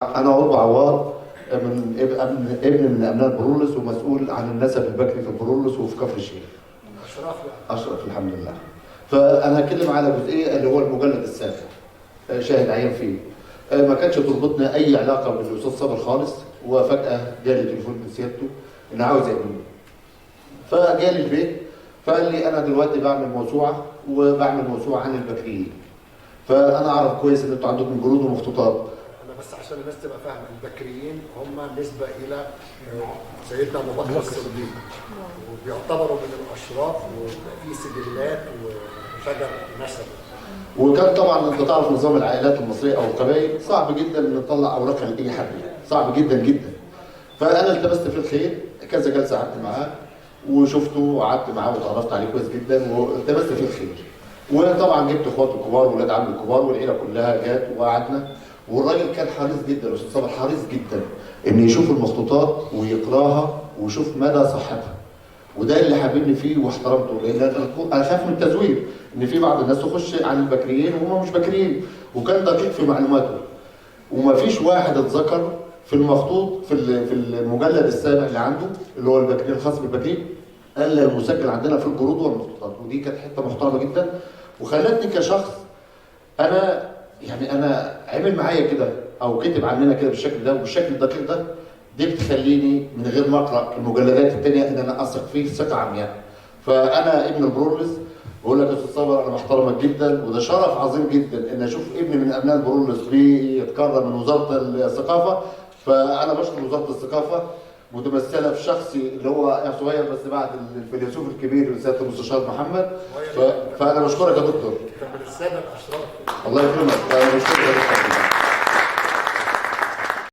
انا عضو عوار من ابن من ابناء البرولس ومسؤول عن النسب البكري في البرولس وفي كفر الشيخ. اشرف يعني. اشرف الحمد لله. فانا هتكلم على جزئية اللي هو المجلد السابع، شاهد عيان فيه. ما كانش تربطنا اي علاقة بالاستاذ صابر خالص، وفجاة جالي تليفون من سيادته ان عاوز يقابلني. فجالي البيت فقال لي انا دلوقتي بعمل موسوعة، وبعمل موسوعة عن البكريين. فانا اعرف كويس ان انتوا عندكم جنود ومخطوطات. انا بس عشان الناس تبقى فاهمه، البكريين هم نسبه الى سيدنا ابو بكر الصديق، وبيعتبروا من الاشراف، وفي سجلات وشجر نسب. وكان طبعا انت تعرف نظام العائلات المصرية او القبائل صعب جدا ان نطلع اوراق لاي حد، صعب جدا جدا. فانا التمست في الخير كذا جلسه، قعدت معاه وشفته وقعدت معاه وتعرفت عليه كويس جدا، والتمست في الخير. وطبعا جبت اخواته الكبار واولاد عمي الكبار والعيلة كلها جت وقعدنا. والراجل كان حريص جدا، الاستاذ صابر حريص جدا ان يشوف المخطوطات ويقراها ويشوف مدى صحتها. وده اللي حاببني فيه واحترمته، لان انا خايف من التزوير، ان في بعض الناس تخش عن البكريين وهم مش بكريين، وكان دقيق في معلوماته. وما فيش واحد اتذكر في المخطوط في المجلد السابع اللي عنده اللي هو البكريين الخاص بالبكريين الا المسجل عندنا في الجرود والمخطوطات. ودي كانت حتة محترمه جدا وخلتني كشخص انا يعني انا عمل معايا كده او كتب عننا كده بالشكل ده وبالشكل الدقيق ده، دي بتخليني من غير ما اقرا المجلدات الثانية ان انا اثق فيه ثقة عمياء. فانا ابن البرولس بقول لك يا استاذ صابر انا بحترمك جدا، وده شرف عظيم جدا ان اشوف ابن من ابناء البرولس بيتكرم من وزارة الثقافة. فانا بشكر وزارة الثقافة متمثلة في شخصي اللي هو صغير بس بعد الفيلسوف الكبير سيادة المستشار محمد. فانا بشكرك يا دكتور. كان من السادة الاشراف. الله يكرمك، انا بشكرك يا دكتور.